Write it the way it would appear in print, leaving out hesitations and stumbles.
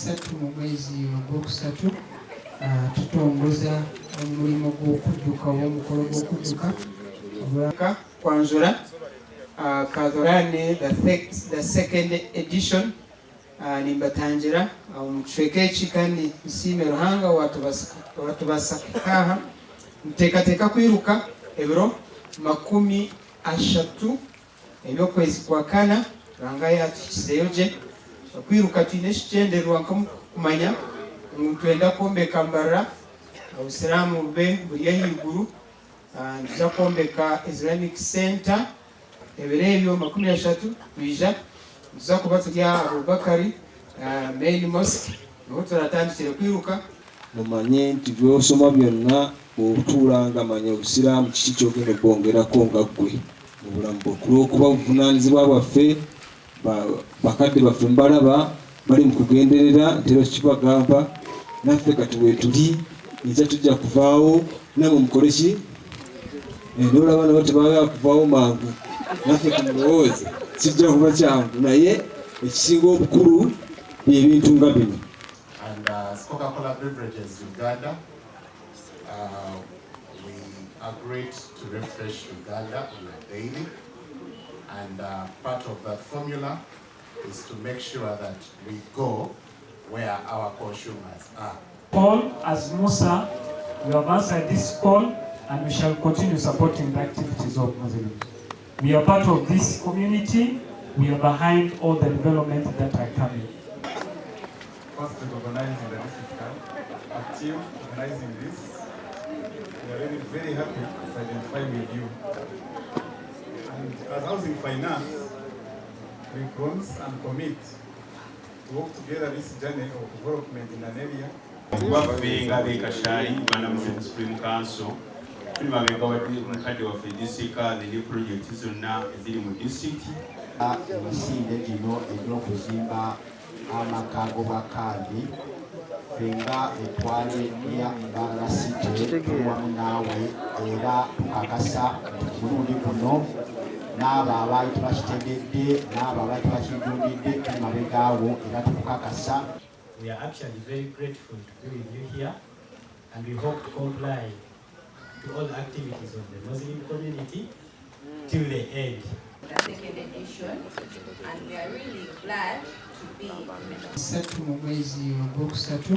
3 mu mwezi ogwokusatu tutongoza omulimu gw'okudduka oba omukolo gw'okudduka kwanjura Kadhorani the second edition. Nimbatangira omu kicweka eki kandi nsiime Ruhanga watubasa kaha nteekateeka kwiruka ebiro 30 eby'okwezi kwa kana. Ruhanga yatuhikizeyo gye. Okwiruka twine ekigyendererwa nk'okumanya ngu nitwenda kwombeka Mbarara, obusiraamu bube buri ahaiguru. Nituza kwombeka Islamic Center. Ebiro ebyo 30 twija nituza kuba turi aha Abubakari Main Mosque, niho turatandikire kwiruka. Mumanye nti byosoma byonna bw'otuulanga, manya obusiraamu kiki kyogenda okwongerako nga ggwe mu bulamu bwo, kulwokuba obuvunaanyizibwa bwaffe bakadde baffe mbalaba bali mu kugenderera ntera kibagamba naffe kati weetuli nza tujja kuvaawo namwe mukole ki. Nolaba nabo tebagala kuvaawo mangu, naffe tumulowooze kijja kuba kyangu, naye ekisinga obukulu byebintu nga bino. And as Coca-Cola Beverages Uganda, we agreed to refresh Uganda on a daily. And part of that formula is to make sure that we go where our consumers are. Call as Musa, we have answered this call and we shall continue supporting the activities of Muslims. We are part of this community, we are behind all the development that are coming. First recognizing the district camp, a team organizing this. We are really very happy to identify with you. And as Housing Finance, we promise and commit to work together this journey of development in an area. Baffe nga ab'e Kashari, Uganda Muslim Supreme Council, tuli mabega wa mukadde waffe disika ne project zonna eziri mu disitulikiti. Emisinde gino egy'okuzimba amaka g'obwakaadi, ffe nga ettwale lya Mbarara City tuli wamu naawe era tukakasa nti ku mulundi guno n'abo abaali tebakitegedde n'abo abaali tebakijjumbidde tuli mabegaawo era tukukakasa. We are actually very grateful to be with you here, and we hope to comply to all the activities of the Muslim community till the end. The second edition, and we are really glad to be 3 mu mwezi ogwokusatu.